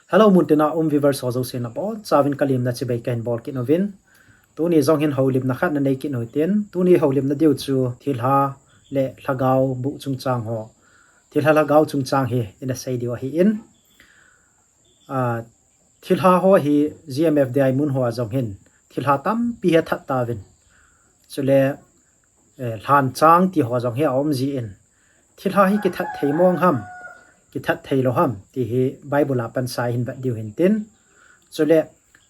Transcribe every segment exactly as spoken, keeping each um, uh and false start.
Hello, muntina um viewers ho jouse nabonchauvin kalemna chibai kahin bol kit uvin. Tuni jong hin houlimna khat nanei kit uhitin. Tuni houlimna diu chu thilha le lhagao buh chungchang ho, thilha lhagao chungchang hi ina sei diu ahin. Ah, thilha ho hi G M F D I mun hoa jong hin thilha tampi hi athat tauvin. Chule, eh, lhan chang ti ho jong hi aum jin. Thilha hi kithat thei mong ham, kithat thei lou ham, ti hi Bible a pansa ihin vet diu hintin. Chule,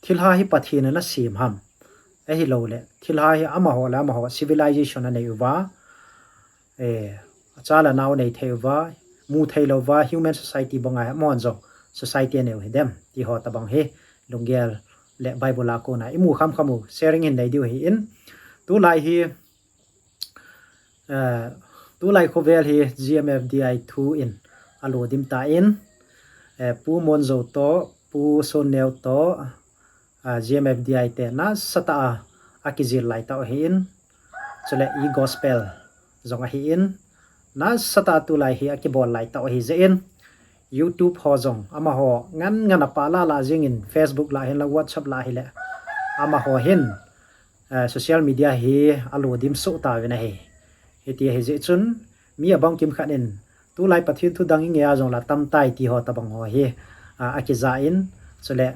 thilha hi Pathen in ana sem ham. Ahilouleh, thilha hi amaho le amaho civilization anei uva, eh, achal anao nei thei uva, mu thei louva, human society banga amahon jong society anei u hidem, ti ho tabang hi, lunggel le Bible a kona imu khamkham u, sharing hin nei diu ahin. Tulai hi, eh, tulai khovel hi G M F D I thu in alo dim tan, eh, Pu Monzo toh, Pu Sonneo toh, ah, G M F D I te nasatah a akijil lai tah u ahin, chule e-gospel jong ahin, nasatah a tulai hi akibol lai tah u ahi jeh in, YouTube ho jong amaho ngan ngan a pah lah lah jingin, Facebook lah hinlang, WhatsApp lah hileh, amaho hin, eh, social media hi alo dim soh tauvin ahi. Hiti ahi jeh chun, mi abang kimkhat in, tulai Pathen thu dang ingei a jong la tamtai ti ho tabang ho hi, ah, akija in, chule,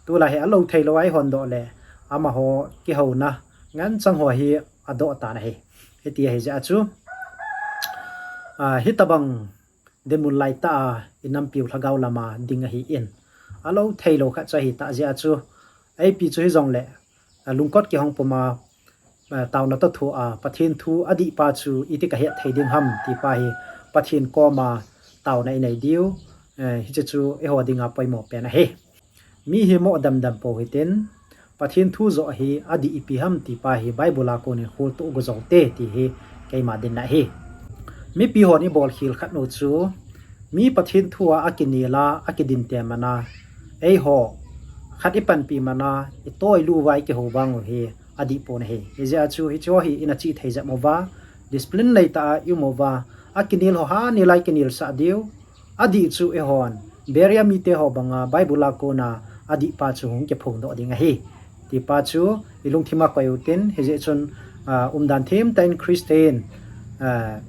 tulai hi alo thei lou a ihon doh le, amaho kihouna ngan chang ho hi adoh tan ahi. Hiti ahi jeh a chu, ah, hitabang dinmun lai tah a inampiu lhagao lama ding ahin, alo thei lou khat chu ahi tah jeh a chu, ipi chu hijongle, ah, lungkot kihong puma, ah, taona toh thoh a, Pathen thu adih pa chu iti kahet thei ding ham ti pa hi Pathen koma taona inei diu, eh, hiche chu eiho dinga poimo pen ahi. Mi hi mo damdam pou hitin, Pathen thu joh hi adih ipi ham ti pa hi Bible a konin kholtoh u go jou te ti hi keima dinna ahi. Mipi hon ibol khel khat u chu, mi Pathen thu a akinel a, akidin te mana, eiho khat ipanpi mana, itoilu uva ikihou vang u hi adih pon ahi. Hijeh a chu hiche ho hi ina chih thei jep uva, discipline nei tah a i um uva, akinel ho hanel a ikinel sah diu, adih chu eihon Beria mite ho banga Bible a kona adih pa chu hung kiphong doh ding ahi ti pa chu ilungthim a koi utin, hijeh chun, ah, umdan them tah in Christian, ah,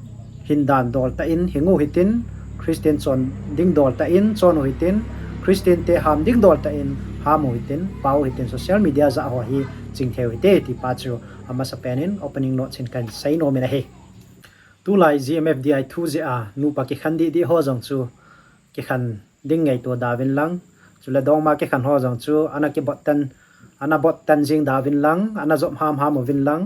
hindan dol tah in hing u hitin, Christian chon ding dol tah in chon u hitin, Christian te ham ding dol tah in ham u hitin, pao u hitin, social media jah ho hi ching thei u hite ti pa chu amasa pen in opening note in kahin sei nom in ahi. Tulai G M F D I thu jeh a nupa kikhen dih dih ho jong chu kikhen ding ngaito da uvin lang, chule dongma kikhen ho jong chu ana kibot tan, ana bot tan jing da uvin lang, ana jop ham ham uvin lang.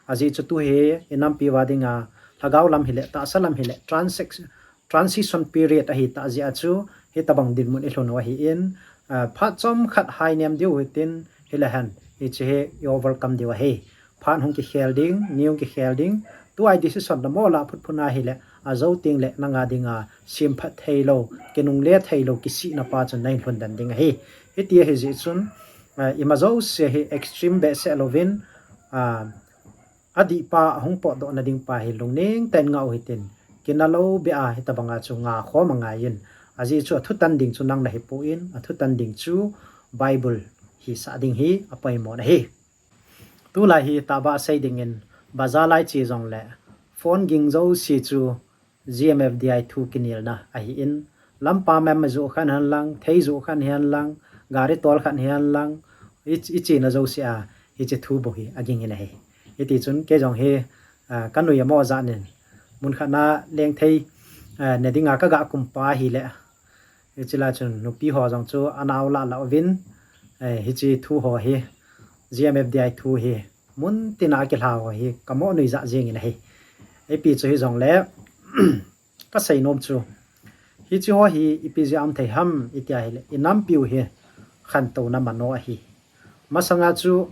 Ajeh chu tu hi inampi uva dinga lhagao lam hileh, tahsa lam hileh, transi-, transition period ahi tah jeh a chu hitabang dinmun ilhun u ahin, ah, phat chomkhat hai nem diu hitin, hileh hen hiche hi i overcome diu ahi. Phat hung kikhel ding, ni hung kikhel ding, tua i decision namo lah phutphut na hileh, ajou tengleh nanga dinga semphat thei lou, kinungle thei lou, kisihna pa chu nahin lhun den ding ahi. Hiti ahi jeh chun, ah, ima jouse hi extreme behseh louvin, ah, adih pa ahung potdoh na ding pa hi lungning tah in ngah u hitin, kina lou beh a hitabanga chu ngah khom angaiyin, ajeh chu athutan ding chu nang nahi pon, athutan ding chu Bible hisah ding hi apoimo na ahi. Tulai hi tahbeh a sei dingin, bazar lai che jongleh, phone ging jouse chu G M F D I thu kinelna ahin, lampa mem a joh khan hen lang, thei joh khan hen lang, gari tol khan hen lang, i, ichena jouse a, hiche thu bou hi aging in ahi. Hiti chun kei jong hi, ah, kanui amo jat in, mun khat na leng thei, ah, ne dinga kaga kum pa hileh, hiche lai chun nupi ho jong chu ana aolah lah uvin, eh, hiche thu ho hi, G M F D I thu hi, muntina akilha ho hi kamo nui jah jeng in ahi. Ipi chu hijongleh, kasei nom chu, hiche ho hi ipi jeh a um thei ham itia hileh, inampiu hi khantouna mano ahi. Masanga chu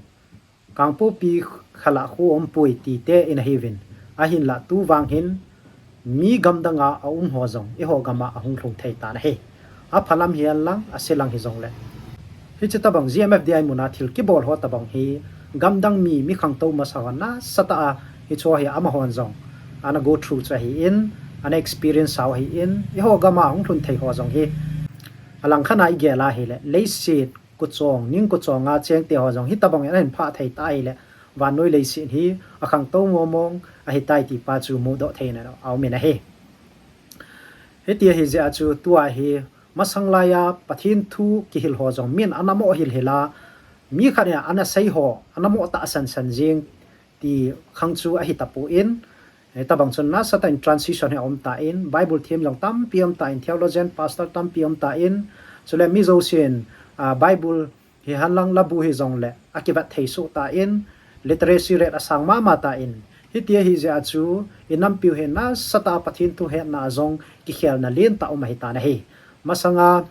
Kangpokpi khalah kho umpoi tite ina hiuvin, ahinlah tu vang hin mi gamdang a aum ho jong eiho gam a ahung lhung thei tan ahi. Aphalam hihen lang, aselang hijongleh, hiche tabang G M F D I mun a thil kibol ho tabang hi gamdang mi, mi khangtou masa ho nasatah a hiche ho hi amahon jong ana go through chu ahin, ana experience u ahin, eiho gam a ahung lhun thei ho jong hi Alangkhat a igel a hile, leiset kochong, ning kochong a cheng te ho jong hitabang in ahin phah thei ta hile, vannoi leiset hi akhangtou mong mong ahitai ti pa chu mudoh theina aumin ahi. Hiti ahi jeh a chu tua hi masang laiya Pathen thu kihil ho jong min ana mo hil hil a, mi khat in ana sei ho, ana mo tahsan san jing ti khang chu ahi tapon, hitabang chun nasatah in transition hi aum tan, Bible them jong tampi um tan, theologian, pastor tampi um tan, chule mi jousen, ah, Bible hi henlang labu hi jongle akivet thei soh tan, literacy rate asang mama tan, hiti ahi jeh a chu inampiu hi nasatah a Pathen thu hetna a jong kikhelna lentah um ahitan ahi. Masanga,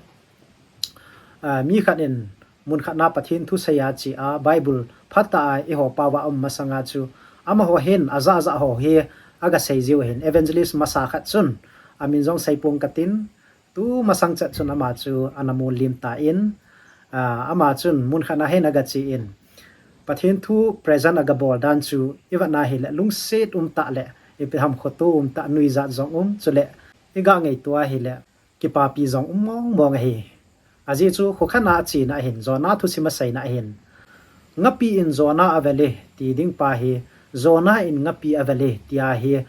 ah, mi khat in mun khat na Pathen thu seiya che a, Bible phatah a eiho pao a um masanga chu, amaho hin ajah jah ho hi aga sei jiu ahin, evangelist masa khat chun, amin jong seipong katin, tu masang chet chun ama chu ana mu lim tan, ah, ama chun mun khat na hin aga chen, Pathen thu present aga bol dan chu ivet na hile lungset um tah le, ipi ham khoto um tah, nuijat jong um, chule iga ngaito a hile kipapi jong um mong mong ahi. Ajeh chu kho khat na achena ahin, Jonah thusim aseina ahin, ngapi in Jonah avel e ti ding pa hi, Jonah in ngapi avel e tia hi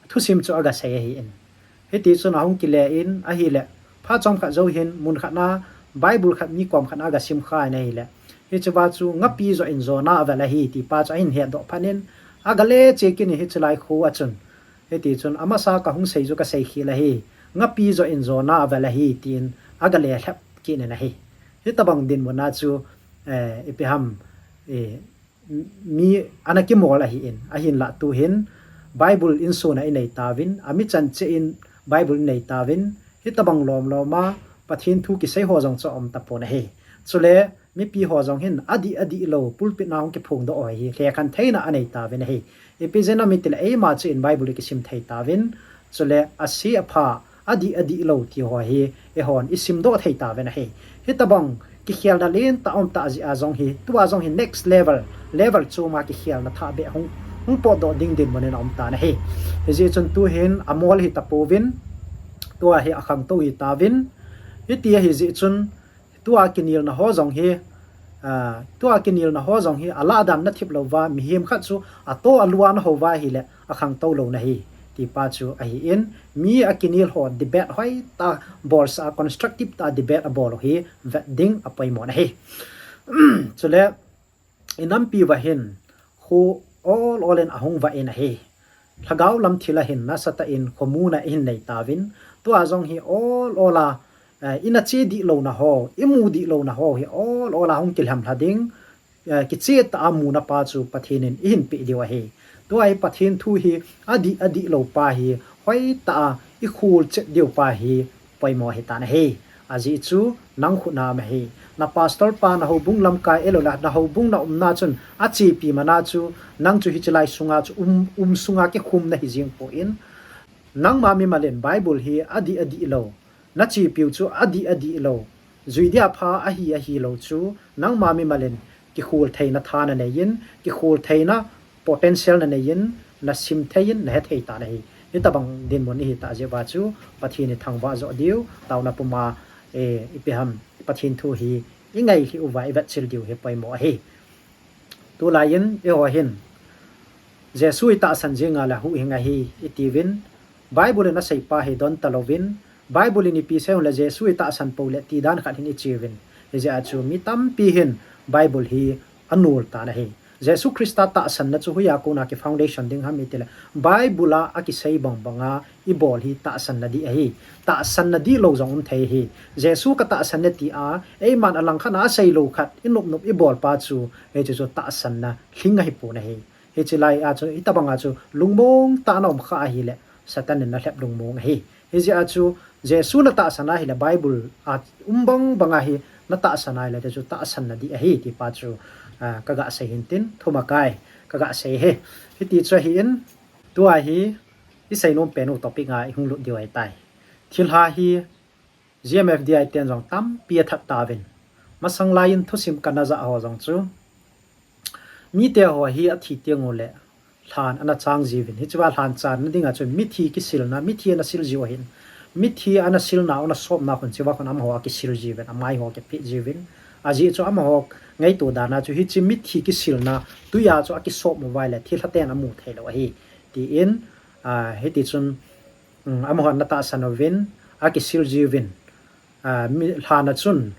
thusim chu aga sei ahin. Hiti chun ahung kile in ahile, phat chomkhat jou hin mun khat na Bible khat mi kom khat na aga sim kha in ahile, hichea chu ngapi jo in Jonah avel ahi ti pa chu ahin hetdoh phat in, aga le che kit in hiche lai kho a chun, hiti chun amasa kahung sei chu kasei khel ahi, ngapi jo in Jonah avel ahi tin aga le lhep kit in ahi. Hitabang dinmun a chu, eh, ipi ham, eh, mi ana kimol ahin, ahinlah tu hin Bible insung a inei tauvin, ami chan cheh in Bible inei tauvin, hitabang lom lom a Pathen thu kisei ho jong chu aum tapon ahi. Chule mipi ho jong hin adih adih lou pulpit na hung kiphongdoh ho hi lhekhen theina anei tauvin ahi. Ipi jeh a mi tile eima cheh in Bible ikisim thei tauvin, chule ase apha, adih adih lou ti ho hi eihon isimdoh thei tauvin ahi. Hitabang kikhelna lentah aum tah jeh a jong hi, tua jong hi next level, level chom a kikhelna thah beh hung, hung potdoh ding dinmun in aum tan ahi. Hijeh chun tu hin amol hi tapouvin, tua hi akhangtou hi tauvin, hiti ahi jeh chun, tua kinelna ho jong hi, ah, tua kinelna ho jong hi alah dan nathip louva, mihem khat chu ato alua naho uva ahile akhangtou lou nahi, ti pa chu ahin, mi akinel ho debate hoitah a bolsa, constructive tah a debate abol u hi vet ding apoimo nahi. Chule inampi uva hin kho ol ol in ahung vah in ahi. Lhagao lam thil a hin nasatah in khomun a ihin nei tauvin, tua jong hi ol ol a, eh, ina che dih louna ho, imu dih louna ho hi ol ol a hung kilhem lha ding, eh, kiche tah a muna pa chu Pathen in eihin peh diu ahi. Tua hi Pathen thu hi adih adih lou pa hi, hoitah a ikhol chet diu pa hi poimo ahitan ahi. Ajeh chu nang khut a um ahi. Na pastor pa, na houbung lamkai ahilouleh na houbung na umna chun achepi mana chu, nang chu hiche lai sunga chu um, um sunga kikhum nahi jeng pon, nangma mimal in Bible hi adih adih lou, nachepiu chu adih adih lou, jui dia pha ahi ahi lou chu nangma mimal in kikhol theina tha nanei in, kikhol theina potential nanei in, nasim thei in, nahe thei tan ahi. Hitabang dinmun ihi tah jeh uva chu Pathen ithangvah joh diu, taona puma, eh, ipi ham, Pathen thu hi ingailhih uva ivetchil diu hi poimo ahi. Tulai in eiho hin Jesu itahsan jing a le huhhing ahi itiuvin, Bible in asei pa hi don talouvin, Bible in ipi sei hon le Jesu itahsan pou le ti dan khat hin icheuvin. Hijeh a chu mi tampi hin Bible hi anol tan ahi. Jesu Christa tahsanna chu hoiya kona ki foundation ding ham itile, Bible a akisei bang banga ibol hi tahsanna dih ahi. Tahsanna dih lou jong um thei ahi. Jesu katahsan e tia eiman alangkhat a asei lou khat inop nop ibol pa chu, hiche chu tahsanna lhing ahipon ahi. Hiche lai a chu, hitabang a chu lungmong tah a na um kha ahile, Satan in nalhep lungmong ahi. Hijeh a chu Jesu natahsan ahile, Bible a um bang bang a hi natahsan ahile, hiche chu tahsanna dih ahi ti pa chu, ah, kaga sei hin tin, thumakai kaga sei ahi. Hiti chu ahin, tua hi isei nom pen u topic a ihung lut diu ahitai. Thilha hi G M F D I ten jong tampi athat tauvin, masang lai in thusim kana jah ho jong chu, mite ho hi athi teng ule lhan ana chang jiuvin, hichea lhan channa dinga chun mithi kisilna, mithi ana sil jiu ahin, Mithi ana silna, ana sopna khun, hiche va khun amaho akisil jiuvin, amai ho akipeh jiuvin. Ajeh chu amaho ngaito dan a chu hiche mithi kisilna, tui a chu akisop uva ahile, thilha ten amu thei lou ahi. Tin, ah, hiti chun, um, amaho ana tahsan uvin, akisil jiuvin. Ah, mi, lhan a chun,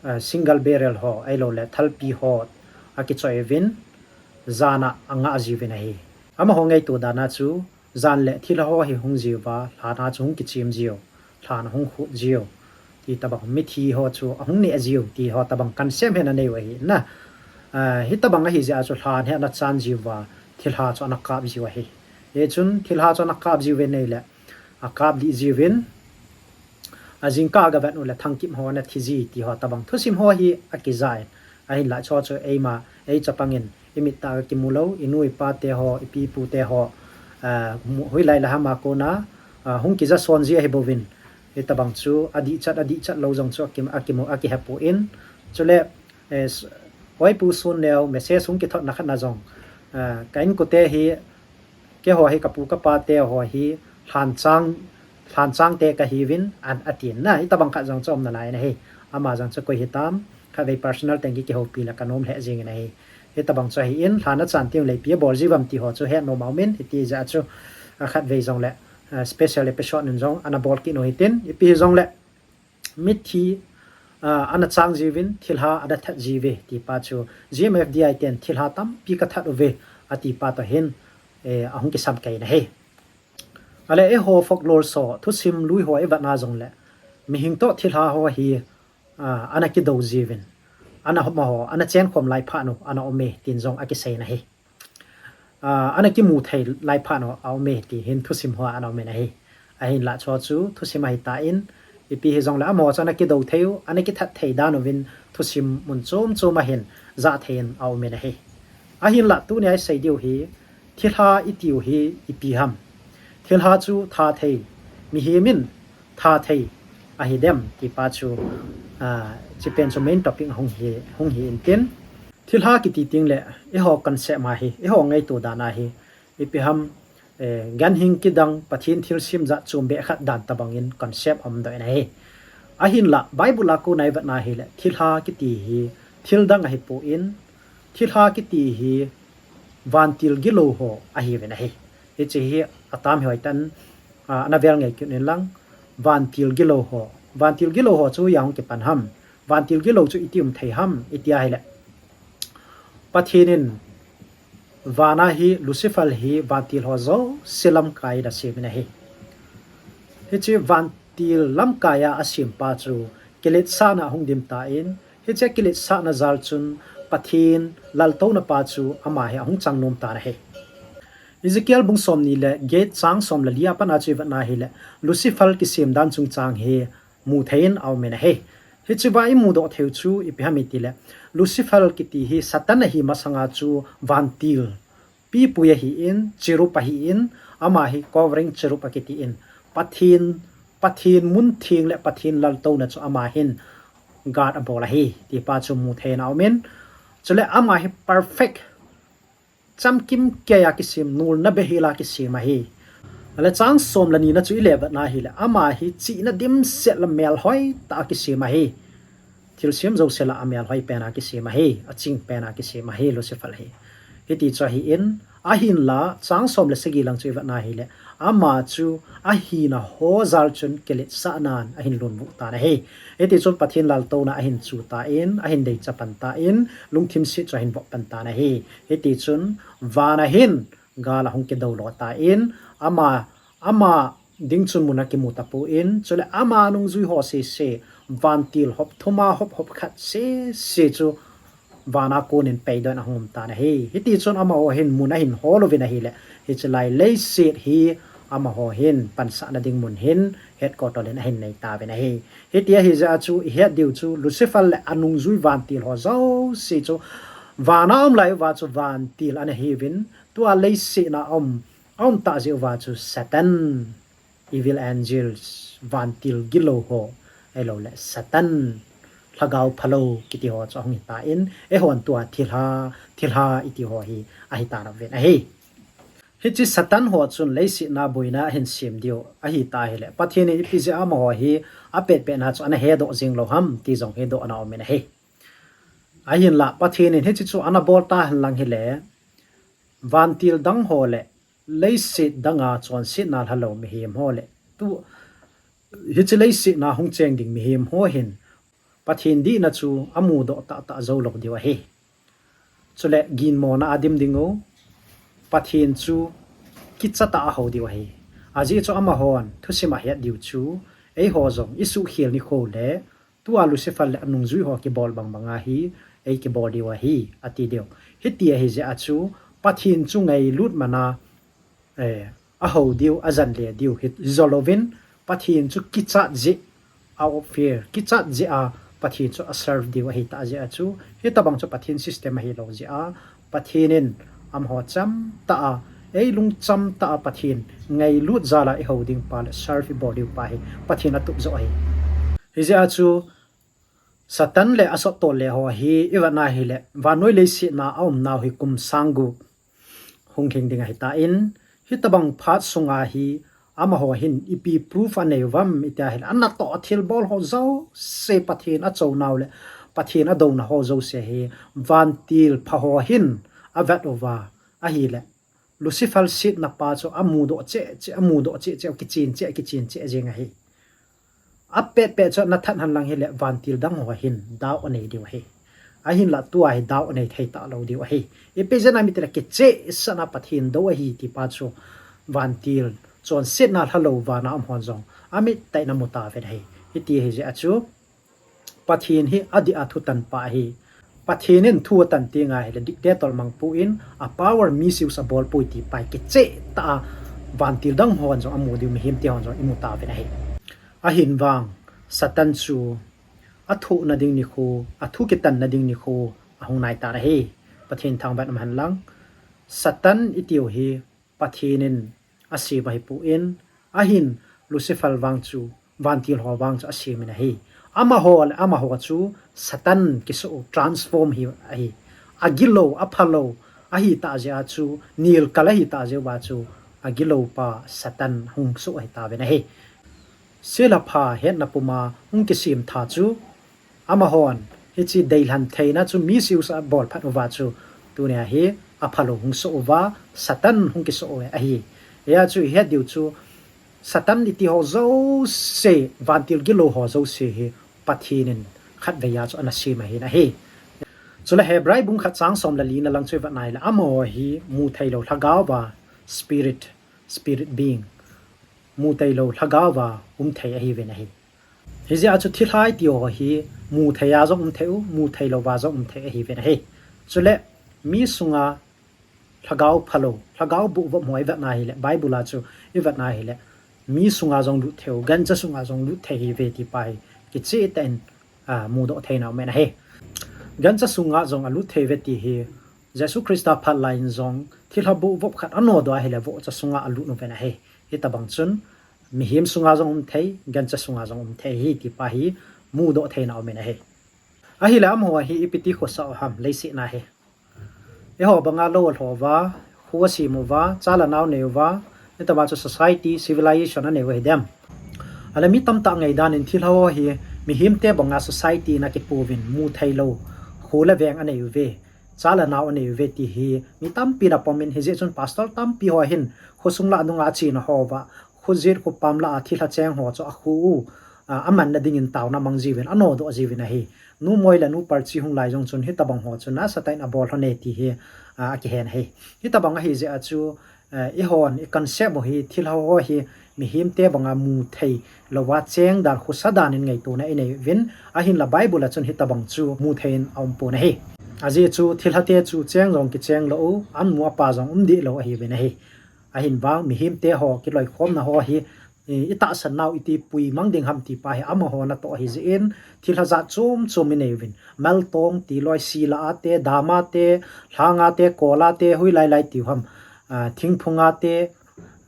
ah, single barrel ho, ahilouleh thalpi ho, akichoi uvin, jan a angah jiuvin ahi. Amaho ngaito dan a chu, jan le thilha ho hi hung jiuva, lhan a chu hung kichim jiu, lhan ahung khut jiu, ti tobang mithi ho chu ahung neh jiu, ti ho tobang concept hi ana nei u ahi na. Ah, hitobang ahi jeh a chu lhan hi ana chan jiuva, thilha chu ana kap jiu ahi. Hichun thilha chu ana kap jiuvin ahile, akap lih jiuvin, ajingkah a gavet uleh thangkim ho ana thi ji, ti ho tobang thusim ho hi akija in. Ahinlah chu chu eima, ei chapang in, imit a kakimu lou, inu ipa te ho, ipi ipu te ho, ah, mu, hoilai le ham a kona, ah, hung kija son ji ahi bouvin. Hitobang chu adih chat, adih chat lou jong chu aki, akimu, akihe poi. Chule, eh, s-, oi Pu Sunneo, message hung kithot na khat na jong, ah, ka inkote hi, keiho hi, kapu kapa te ho hi, lhanchang, lhanchang te kahiuvin, an, atin na, hitobang khat jong chu um nalai in ahi. Ama jong chu koi hitam, khatvei personal teng kihoupi le kanom lheh jing in ahi. Hitobang chu ahin, lhan achan teng le ipi abol jiuvem ti ho chu het nom aum in, hiti jeh a chu, ah, khatvei jongle, ah, special episode in jong ana bol kit u hitin, ipi hijongle, mithi, ah, ana chang jiuvin, thilha ana that jiuve, ti pa chu, G M F D I ten thilha tampi kathat uve, ati pa toh hin, eh, ahung kisam kei in ahi. Ahile eiho folklore ho, thusim lui ho ivet na jongle, mihing toh thilha ho hi, ah, ana kidou jiuvin, ana hom ho, ana chenkhom lai phat u, ana um e, tin jong akisei in ahi. Ah, ana kimu thei lai phat u, aum e, ti hin thusim ho ana um in ahi. Ahinlah chu chu, thusim ahitan, ipi hijongle amaho chu ana kidou thei u, ana kithat thei dan uvin, thusim mun chom chom a hin, jah thei in aum in ahi. Ahinlah tunia isei diu hi, thilha itiu hi ipi ham. Thilha chu that thei, mihem in that thei ahi dem, ti pa chu, ah, hiche pen chu main topic hung hi, hung hi intin. Thilha kiti teng le, eiho concept a hi, eiho ngaito dan a hi, ipi ham, eh, ganhing kidang Pathen thilsem jat chom beh khat dan tobang in concept aum doh in ahi. Ahinlah, Bible a kona ivet na hile, thilha kiti hi, thil dang ahipon, thilha kiti hi, vantil gilou ho ahiuvin ahi. Hiche hi atam hi hoitah in, ah, ana vel ngei kit un lang, vantil gilou ho. Vantil gilou ho chu hoiya hung kipan ham. Vantil gilou chu iti um thei ham, iti ahile, Pathen in vana hi Lucifer hi vantil ho jouse lamkai in asem in ahi. Hiche vantil lamkai a asem pa chu kiletsahna ahung dim tan, hiche kiletsahna jal chun Pathen laltouna pa chu ama hi ahung chang nom tan ahi. Ezekiel bung somni le get chang som le li a pat a chu ivet na hile, Lucifer kisem dan chungchang hi mu thei in aum in ahi. Hiche va imu doh thei u chu ipi ham itile, Lucifer kiti hi Satan ahi masanga chu vantil pipui ahin, cherub ahin, ama hi covering cherub akiti in, Pathen, Pathen mun theng le Pathen laltouna chu ama hin guard abol ahi, ti pa chu mu thei in aum in. Chule ama hi perfect, chamkim kei a kisem, nolna behel a kisem ahi. Ahile chang som le ni na chu ile vet na hile, ama hi chihna dimset le melhoi tah a kisem ahi. Thilsem jouse lah a melhoi pen a kisem ahi, aching pen a kisem ahi, Lucifer hi. Hiti chu ahin, ahinlah, chang som le sagi lang chu ivet na hile, ama chu ahina ho jal chun kiletsahnan ahin lungvuh tan ahi. Hiti chun Pathen laltouna ahin chu tan, ahin deicha pan tan, lungthim set chu ahin vop pan tan ahi. Hiti chun, van a hin gal ahung kidou lo tan, ama, ama ding chun mun akimu tapon, chule ama nungjui ho sese, vantil hop thum a hop hop khat sese chu, van a kon in peidoh in ahung um tan ahi. Hiti chun amaho hin mun ahin hol uvin ahile, hiche lai leiset hi amaho hin pansahna ding mun hin headquarter in ahin nei tauvin ahi. Hiti ahi jeh a chu ihet diu chu Lucifer le anungjui vantil ho jouse chu van a um lai uva chu vantil ana hiuvin, tua leiset a um, aum tah jeh uva chu Satan, evil angels, vantil gilou ho, ahilouleh Satan, lhagao phalou kiti ho chu ahung hitan, eihon tua thilha, thilha iti ho hi ahi tan uvin ahi. Hiche Satan ho chun leiset a boina ahin sem diu ahi ta hile, Pathen in ipi jeh a amaho hi apet pet na chu ana hedoh jing lou ham ti jong hi dohna um in ahi. Ahinlah Pathen in hiche chu ana bol ta hen lang hile, vantil dang ho le leiset dang a chonsetna lha lou mihem ho le tu hiche leiset a hung cheng ding mihem ho hin Pathen dihna chu amudoh tah tah jou lou diu ahi. Chule ginmona a dim ding u, Pathen chu kicha tah a aho diu ahi. Ajeh chu amahon thusim a ahet diu chu, eiho jong isuhkhel nikho le tua Lucifer le anungjui ho kibol bang bang a hi eikibol diu ahi, ati diu. Hiti ahi jeh a chu Pathen chu ngailut man a, eh, aho diu, ajan le diu hi, hi jou louvin, Pathen chu kichat jeh, out of fear, kichat jeh a Pathen chu aserve diu ahi ta jeh a chu, hitabang chu Pathen system ahi lou jeh a, Pathen in amaho cham tah a, ei lungcham tah a Pathen ngailut jal a iho ding pa le serve ibol diu pa hi Pathen atup joh ahi. Hijeh a chu Satan le asottol le ho hi ivet na hile, vannoi leiset a aum nau hi kum sang gup hung lhing ding ahi tan, hitabang phat sunga hi amaho hin ipi proof anei uvam iti a hile, anatoh a thilbol ho jouse, Pathen achou nau le Pathen adouna ho jouse hi vantil pha ho hin avet uva ahile, Lucifer setna pa chu amudoh cheh cheh, amudoh cheh cheh, kichen cheh, kichen cheh jeng ahi. Apet pet chu ana that hen lang hile, vantil dang ho hin doubt anei diu ahi. Ahinlah tua hi doubt anei thei talou diu ahi. Ipi jeh a mi tile kichehsah na Pathen dou ahi ti pa chu vantil chonsetna lha lou vana um hon jong amit tah in amu tauvin ahi. Hiti ahi jeh a chu Pathen hi adih a thutan pa ahi. Pathen in thu atan teng ahile dictator mang poi, a power misuse abol poi ti pa hi kicheh tah a vantil dang hon jong amu diu, mihem te hon jong imu tauvin ahi. Ahin vang, Satan chu athohna ding nikho, athu kitanna ding nikho ahung nai tan ahi. Pathen thangvah in um hen lang. Satan itiu hi Pathen in asem ahi poi, ahin Lucifer vang chu, vantil ho vang chu asem in ahi. Amaho le amaho chu Satan kisoh u, transform hi ahi. Agilou, aphalou ahi tah jeh a chu, nilkal ahi tah jeh uva chu, agilou pa Satan hung soh ahi tauvin ahi. Sel le pha hetna puma hung kisem tha chu, amahon hiche deilhen theina chu misuse abol phat uva chu, tunia hi aphalou hung soh uva, Satan hung kisoh u ahi. Hia chu ihet diu chu, Satan iti ho jouse, vantil gilou ho jouse hi Pathen in khatvei a chu ana sem ahin ahi. Chule Hebrai bung khat chang som le li na lang chu ivet na hile, amaho hi mutheilou lhagao va, spirit, spirit being, mutheilou lhagao va um thei ahiuvin ahi. Hijeh a chu thilha iti ho hi muthei a jong um thei u, mutheilou va jong um thei ahiuvin ahi. Chule mi sunga lhagao phalou, lhagao bohvop ho ivet na hile, Bible a chu ivet na hile, mi sunga jong lut thei u, gancha sunga jong lut thei ahiuve ti pa hi kicheh tah in, a, mudoh theina um in ahi. Gancha sunga jong alut thei uve ti hi Jesu Christa phat lai in jong thilha bohvop khat anodoh ahile vohcha sunga alut uvin ahi. Hitabang chun mihem sunga jong um thei, gancha sunga jong um thei ahi ti pa hi mudoh theina um in ahi. Ahile amaho hi ipi ti khosa u ham leiset a hi. Eiho banga lou alhou uva, kho asem uva, cha le nao anei uva, hitabang chu society, civilization anei u ahi dem. Ahile mi tamtah ngaidan in thilha ho hi mihem te banga society in akipouvin, mutheilou kho le veng anei uve, cha le nao anei uve ti hi mi tampi in apom in, hijeh chun pastor tampi ho hin khosung lah nunga achena ho uva, khojet khopam lah a thilha cheng ho chu akho u, a, amanna dingin taona amang jiuvin, anodoh jiuvin ahi. Nu Moi le Nu Parchi hung lai jong chun hitabang ho chu nasatah in abol lhon e ti hi, a, akihen ahi. Hitabang ahi jeh a chu, a, eihon i concept u hi, thilha ho hi mihem te banga mutheilou va cheng dan, khosa dan in ngaitona inei uvin, ahinla Bible a chun hitabang chu muthei in aum pon ahi. Ajeh chu thilha te chu cheng jong kicheng lou u, amu apa jong um deh lou ahiuvin ahi. Ahin vang mihem te ho kiloikhomna ho hi, i, itahsan nau iti puimang ding ham ti pa hi amaho natoh ahi jeh in, thilha jat chom chom inei uvin. Maltong ti loi, sila a te, dam a te, lhang a te, kol a te, hoilai lai tiu ham, a, thingphung a te,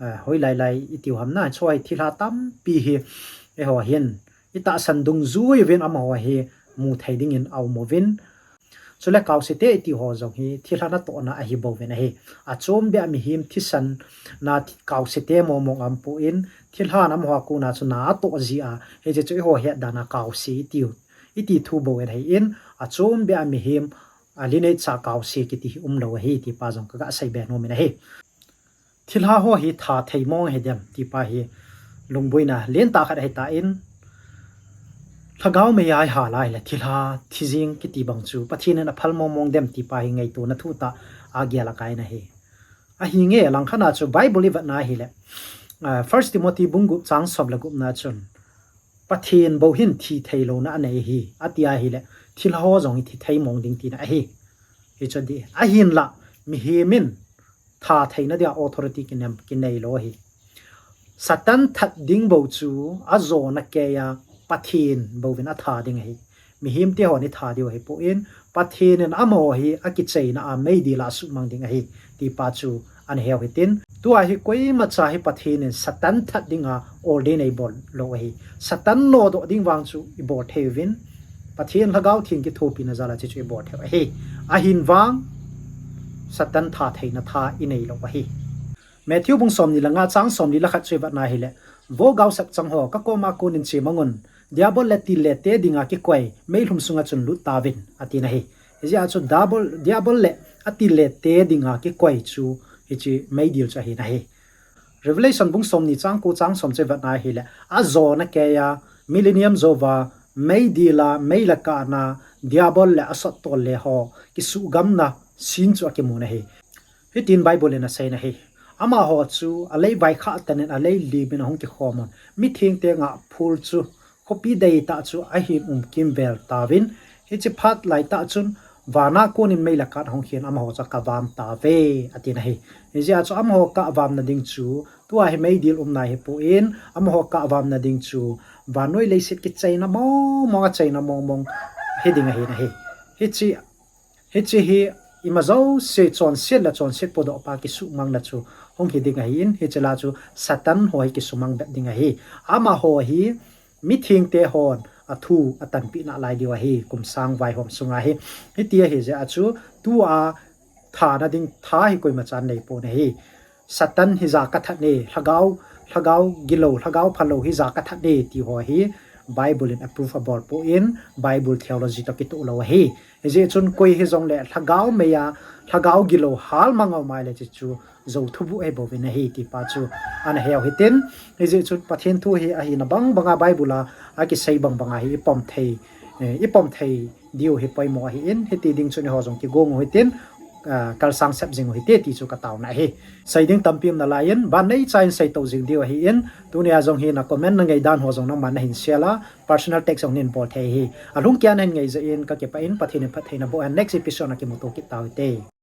a, hoilai lai itiu ham na, chu hi thilha tampi hi, eiho hin itahsan dungjui uvin amaho hi muthei dingin aum uvin. Chule kausete iti ho jong hi thilha natohna ahi bouvin ahi. Achom beh a mihem thisan na thi-, kausete mongmong aum pon, thilha na amaho a kona chu na atoh jia, hiche chu eiho het dan a kause iti u, iti thu bou ahin, achom beh a mihem, a, lineage a kause kiti hi umlou ahi, ti pa jong kaga seibe nom in ahi. Thilha ho hi tha thei mong hidem, ti pa hi lungboina lentah khat ahitan, lhagao mei a ihal a ahile thilha thi jing kiti bang chu Pathen in aphal mongmong dem, ti pa hi ngaitona thutah a gel akai in ahi. Ahinge, langkhat a chu Bible ivet na ahile, ah, First Timothy bung gup chang som le gup na chun, Pathen bou hin thi theilouna anei ahi, ati ahile, thilha ho jong hi thi thei mong ding tina ahi. Hichu dih. Ahinla, mihem in tha theina dia authority kinem, kinei lou ahi. Satan that ding bou chu ajona keiya Pathen bouvin atha ding ahi. Mihem te hon itha diu ahipon, Pathen in amaho hi akicheina a meidil a asuhmang ding ahi, ti pa chu ana heu hitin. Tua hi koimacha hi Pathen in Satan that dinga ordain eibol lou ahi. Satan nodoh ding vang chu ibol thei uvin, Pathen Lhagao Theng kithopina jal a hiche chu ibol thei u ahi. Ahin vang, Satan tha theina tha inei lou ahi. Matthew bung somni le nga chang somli le khat chu ivet na ahile, Vo gaosap chang ho, kakoma konin chemang un, Diabol le til le te dinga kikoi meilhum sunga chun lut tauvin, atin ahi. Hijeh a chu Diabol, Diabol le atil le te dinga kikoi chu hiche meidil chu ahin ahi. Revelation bung somni chang ko chang som chu ivet na ahile, ajona keiya, millennium jouva, meidil a, mei le kah na, Diabol le asot tol le ho kisuhgamna scene chu akimun ahi. Hitin Bible in aseiyin ahi. Amaho chu alei vaikhah tan in alei lim in ahung kikhom un, mithengte ngah phul chu khopi deitah chu ahin um kimvel tauvin, hiche phat laitah chun vana konin mei le kah ahung khen, amaho chu akavam tauve, atin ahi. Hijeh a chu amaho kavamna ding chu, tua hi meidil umna ahipon, amaho kavamna ding chu vannoi leiset kicheina mongmong, acheina mongmong hiding ahin ahi. Hiche, hiche hi ima jouse chonset le chonset podoh pa kisuhmangna chu hung hiding ahin, hiche la chu Satan ho hi kisumang bep ding ahi. Amaho hi mithengte hon athu atanpeh nalai diu ahi, kum sang vaihom sunga hi. Hiti ahijeh a chu tua thana ding tha hi koimachan neipon ahi. Satan hi ja kathat e, lhagao, lhagao gilou, lhagao phalou hi ja kathat e, ti ho hi Bible in approve abol pon, Bible theology toh kitoh lou ahi. Hijeh chun koi hijongle lhagao mei a, lhagao gilou hal mang aum ahile hiche chu jou thubuh ahi bouvin ahi, ti pa chu ana heu hitin. Hijeh chun Pathen thu hi ahina bang banga Bible a akisei bang banga hi ipom thei, eh, ipom thei diu hi poimo ahin, hiti ding chun eiho jong kigong u hitin, ah, kalsang sep jing u hite ti chu kataona ahi. Sei ding tampi um nalaiyin, ban neicha in seitou jing diu ahin, tunia jong hi na comment nangai dan ho jong nangman nahin share a, personal text jong nahin bol thei ahi. Alhung kia nahin ngai jeh in kakipah in, Pathen in phattheina boh hen, next episode a kimuto kit tau hite.